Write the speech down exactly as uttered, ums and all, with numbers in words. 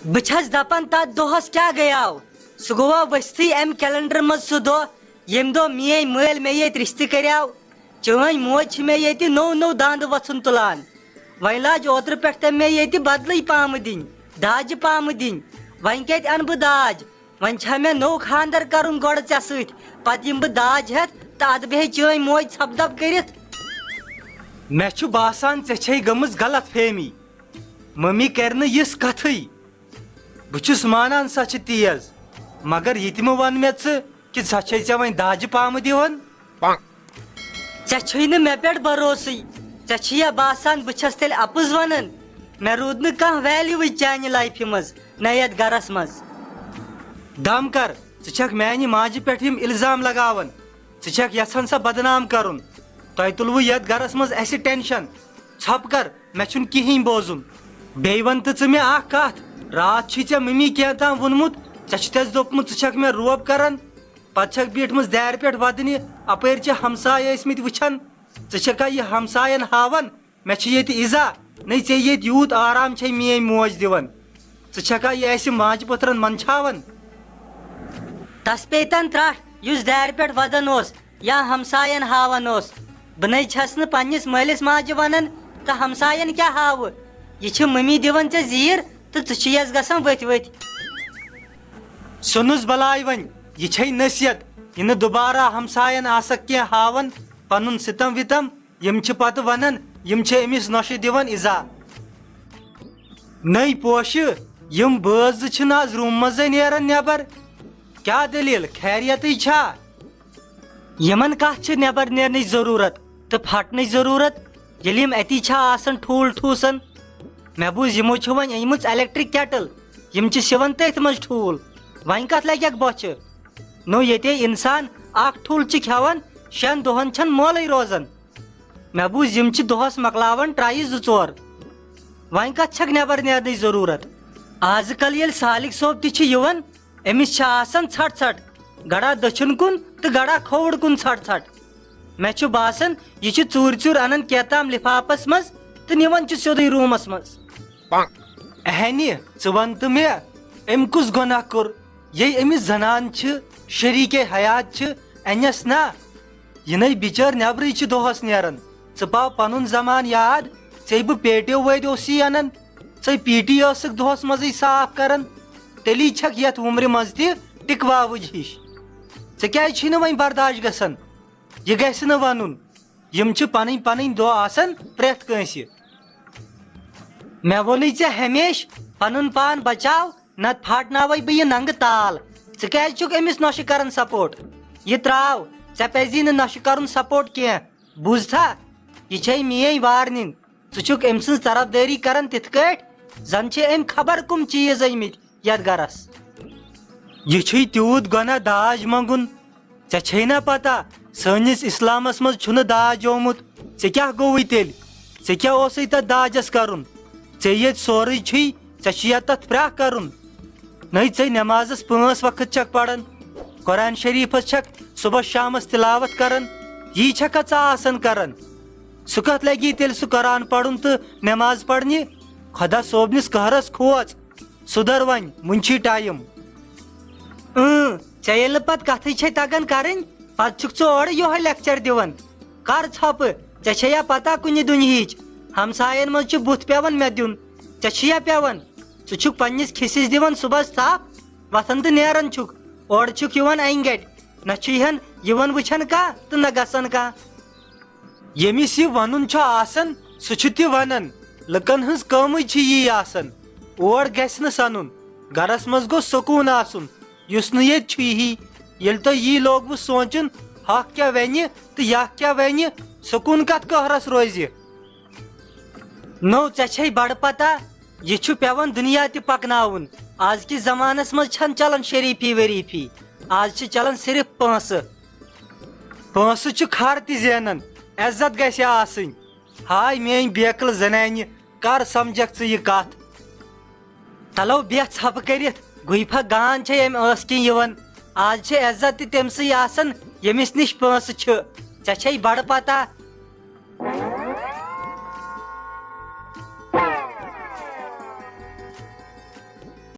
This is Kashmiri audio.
بہٕ چھَس دَپان، تَتھ دۄہَس کیٛاہ گٔیاو؟ سُہ گوٚوا ؤسۍتھٕے اَمہِ کیلنڈر منٛز سُہ دۄہ، ییٚمہِ دۄہ میٛٲنۍ مٲلۍ مےٚ ییٚتہِ رِشتہٕ کَریاو۔ چٲنۍ موج چھِ مےٚ ییٚتہِ نوٚو نوٚو داندٕ وَژھُن تُلان۔ وۄنۍ لاج اوترٕ پٮ۪ٹھ تٔمۍ مےٚ ییٚتہِ بدلٕے پامہٕ دِنۍ، داجہِ پامہٕ دِنۍ۔ وۄنۍ کَتہِ اَنہٕ بہٕ داج؟ وۄنۍ چھا مےٚ نوٚو خانٛدر کَرُن گۄڈٕ ژےٚ سۭتۍ، پَتہٕ یِمہٕ بہٕ داج ہٮ۪تھ تہٕ اَدٕ بیٚہہِ چٲنۍ موج ژھۄپہٕ دَب کٔرِتھ؟ مےٚ چھُ باسان، ژےٚ چھے گٔمٕژ غلط فہمی۔ مٔمی کَرِ نہٕ یِژھ کَتھٕے۔ بہٕ چھُس مانان، سۄ چھِ تیز، مگر یہِ تہِ مہٕ وَن مےٚ ژٕ کہِ سۄ چھے ژےٚ وۄنۍ داجہِ پامہٕ دِوان۔ ژےٚ چھُے نہٕ مےٚ پٮ۪ٹھ بھروسٕے۔ ژےٚ چھُیا باسان، بہٕ چھَس تیٚلہِ اَپُز وَنان؟ مےٚ روٗد نہٕ کانٛہہ ویلیوٕے چانہِ لایفہِ منٛز، نہ یَتھ گَرَس منٛز۔ دم کر، ژٕ چھَکھ میٛانہِ ماجہِ پٮ۪ٹھ یِم الزام لگاوان۔ ژٕ چھَکھ یَژھان سۄ بدنام کَرُن۔ تۄہہِ تُلوٕ یَتھ گَرَس منٛز اَسہِ ٹینشن۔ ژھۄپہٕ کر، مےٚ چھُنہٕ کِہیٖنۍ بوزُن۔ بیٚیہِ وَن تہٕ ژٕ مےٚ اَکھ کَتھ، راتھ چھُے ژےٚ مٔمی کینٛہہ تام ووٚنمُت، ژےٚ چھُتھ اَسہِ دوٚپمُت ژٕ چھَکھ مےٚ روب کَران، پَتہٕ چھَکھ بیٖٹھمٕژ دارِ پٮ۪ٹھ وَدنہِ، اَپٲرۍ چھِ ہمسایہِ ٲسۍمٕتۍ وٕچھان، ژٕ چھَکھا یہِ ہمساین ہاوان؟ مےٚ چھِ ییٚتہِ ایٖزا، نَے ژےٚ ییٚتہِ یوٗت آرام چھے میٛٲنۍ موج دِوان، ژٕ چھَکھا یہِ اَسہِ ماجہِ پٔتھرَن منٛدچھاوان؟ تَس پیٚیہِ تَن ترٛٹھ، یُس دارِ پٮ۪ٹھ وَدان اوس یا ہمساین ہاوان اوس۔ بہٕ نَے چھَس نہٕ پنٛنِس مٲلِس ماجہِ وَنان تہٕ ہمساین کیٛاہ ہاوٕ؟ یہِ چھِ مٔمی دِوان ژےٚ زیٖر تہٕ ژٕ چھِ یَس گژھان ؤتھۍ ؤتھۍ۔ سُنُس بلاے وۄنۍ، یہِ چھے نصیحت، یہِ نہٕ دُبارہ ہمساین آسکھ کینٛہہ ہاوان، پنُن سِتم وِتم، یِم چھِ پتہٕ ونان، یِم چھِ أمِس نۄشہِ دِوان ایٖزا۔ نٔے پوشہِ، یِم بٲژ زٕ چھِنہٕ آز روٗمہٕ منٛزے نیران نٮ۪بر۔ کیٛاہ دٔلیٖل، خیریتٕے چھا؟ یِمن کتھ چھِ نٮ۪بر نیرنٕچ ضروٗرت تہٕ پھٹنٕچ ضروٗرت، ییٚلہِ یِم اتی چھا آسان ٹھوٗل ٹھوٗسان؟ مےٚ بوٗز، یِمو چھِ وۄنۍ أنۍمٕژ electric kettle، یِم چھِ سِوان تٔتھۍ منٛز ٹھوٗل۔ وۄنۍ کتھ لگٮ۪کھ بۄچھِ؟ نوٚو ییٚتے انسان اکھ ٹھوٗل چھِ کھٮ۪وان، شٮ۪ن دۄہن چھَنہٕ مولٕے روزان۔ مےٚ بوٗز، یِم چھِ دۄہس مۄکلاوان ٹرایہِ زٕ ژور۔ وۄنۍ کتھ چھکھ نٮ۪بر نیرنٕچ ضروٗرت؟ آز کل ییٚلہِ سالِک صٲب تہِ چھِ یِوان، أمِس چھِ آسان ژھٹھ ژھٹھ، گڑا دٔچھُن کُن تہٕ گڑا کھووُر کُن ژھٹھ ژھٹھ۔ مےٚ چھُ باسان، یہِ چھُ ژوٗرِ ژوٗرِ انان کیتام لفافس منٛز تہٕ نِوان چھُ سیوٚدُے روٗمس منٛز۔ اہنہِ، ژٕ وَن تہٕ مےٚ، أمۍ کُس گۄناہ کوٚر؟ یے أمِس زنان چھِ، شریٖکے حیات چھِ، اَنٮ۪س نا؟ یہِ نَے بِچٲر نٮ۪برٕے چھِ دۄہَس نیران۔ ژٕ پاو پَنُن زمان یاد، ژے بہٕ پیٹیو وٲدۍ اوسُے اَنان، ژے پیٖٹی ٲسٕکھ دۄہَس منٛزٕے صاف کران، تیٚلی چھَکھ یَتھ وُمرِ منٛز تہِ ٹِکواوٕج ہِش۔ ژےٚ کیٛازِ چھُے نہٕ وۄنۍ برداش گژھان؟ یہِ گژھِ نہٕ وَنُن۔ یِم چھِ پَنٕنۍ پَنٕنۍ دۄہ آسان پرٛٮ۪تھ کٲنٛسہِ۔ مےٚ ووٚنُے ژےٚ ہمیشہِ، پَنُن پان بچاو، نَتہٕ پھاٹناوَے بہٕ یہِ ننٛگہٕ تال۔ ژٕ کیٛازِ چھُکھ أمِس نۄشہِ کران سپورٹ؟ یہِ ترٛاو، ژےٚ پَزی نہٕ نۄشہِ کرُن سپورٹ کینٛہہ، بوٗزتھا؟ یہِ چھے میٛٲنۍ وارننگ۔ ژٕ چھُکھ أمۍ سٕنٛز طرفدٲری کران تِتھ کٲٹھۍ، زَن چھِ أمۍ خبر کٕم چیٖز أنۍمٕتۍ یَتھ گرس۔ یہِ چھُے تیوٗت گۄناہ داج منٛگُن۔ ژےٚ چھے نا پتہ، سٲنِس اسلامس منٛز چھُنہٕ داج آمُت۔ ژےٚ کیٛاہ گوٚوُے تیٚلہِ؟ ژےٚ کیٛاہ اوسُے تتھ داجس کرُن؟ ژےٚ ییٚتہِ سورُے چھُے، ژےٚ چھُیا تتھ پرٛاہ کرُن؟ نَے ژے نمازس پانٛژھ وقت چھکھ پران، قرآن شریفس چھکھ صبحس شامس تلاوت کران، یی چھکھا ژٕ آسان کران؟ سُہ کتھ لگی تیٚلہِ سُہ قرآن پرُن تہٕ نماز پرنہِ؟ خدا صٲبنِس قہرس کھوژ۔ سُدھر وۄنۍ، وُنہِ چھُے ٹایم۔ اۭں، ژےٚ ییٚلہِ نہٕ پتہٕ کتھٕے چھے تگان کرٕنۍ، پتہٕ چھُکھ ژٕ اورٕ یِہوٚے لیکچر دِوان۔ کر ژھۄپہٕ، ژےٚ چھےٚ یا پتہ کُنہِ دُنیہٕچ؟ ہمساین منٛز چھُ بُتھ پٮ۪وان مےٚ دیُن، ژےٚ چھُ یا پٮ۪وان؟ ژٕ چھُکھ پننِس کھِسِس دِوان صُبحس تھپھ، وۄتھان تہٕ نیران چھُکھ، اورٕ چھُکھ یِوان انہِ گٹہِ، نہ چھُے ہن یِوان وٕچھان کانٛہہ تہٕ نہ گژھان کانٛہہ۔ ییٚمِس یہِ وَنُن چھُ آسان، سُہ چھُ تہِ وَنان۔ لُکَن ہٕنٛز کٲمٕے چھِ یی آسان۔ اور گژھِ نہٕ سَنُن۔ گَرَس منٛز گوٚژھ سکوٗن آسُن، یُس نہٕ ییٚتہِ چھُ یی۔ ییٚلہِ تۄہہِ یی لوگوُ سونٛچُن، ہۄکھ کیٛاہ وَنہِ تہٕ یَکھ کیٛاہ وَنہِ، سکوٗن کَتھ قہرَس روزِ؟ نو، ژےٚ چھے بَڑٕ پَتہ، یہِ چھُ پٮ۪وان دُنیا تہِ پَکناوُن۔ آز کِس زمانَس منٛز چھَنہٕ چَلان شریٖفی وریٖفی، آز چھِ چَلان صرف پونٛسہٕ۔ پونٛسہٕ چھُ کھر تہِ زینان، عزت گژھِ آسٕنۍ۔ ہاے میٲنۍ بیکل زنانہِ، کر سمجھکھ ژٕ یہِ کتھ؟ تلو بیٚہہ ژھپہٕ کٔرِتھ، گُہہ پھکھ گان چھے امہِ ٲسہٕ کِنۍ یِوان۔ آز چھِ عزت تہِ تٔمۍ سٕے آسان، ییٚمِس نِش پونٛسہٕ چھِ۔ ژےٚ چھے بڑٕ پتہ،